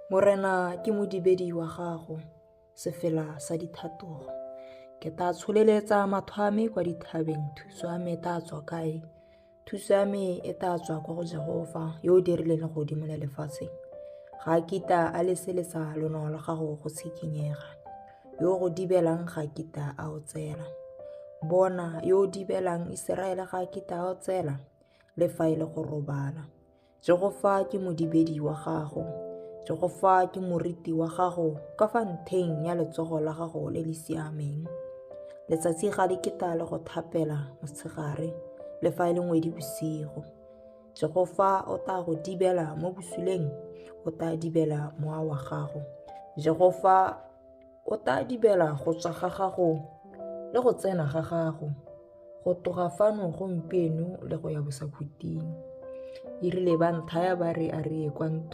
Morena ke modibedi wa gago, sefela sa dithatogo. Ke ta tsholeletsa matho a me kwa dithabeng, thuso ya me e ta tswa kae? Thuso ya me e ta tswa kwa go Jehofa, yo o dirileng legodimo le lefatshe. Ga a kitla a leseletsa lonao la gago go tshikinyega. Yo o go dibelang ga a kitla a otsela. Bona, yo o dibelang Iseraele ga a kitla a otsela, le fa e le go robala. Jehofa ke modibedi wa gago. Jehofa ke moriti wa gago ka fa ntheng ya letsogo la gago le le siameng. Letsatsi ga le ketla le go thapela motshegare, le fa e le ngwedi bosigo. Jehofa o tla go dibela mo bosuleng, o tla dibela mowa wa gago. Jehofa o tla dibela go tswa ga gago le go tsena ga gago, go tloga fano gompieno le go ya bosakhutleng. E rile ba nthaya ba re a re ye kwa ntong.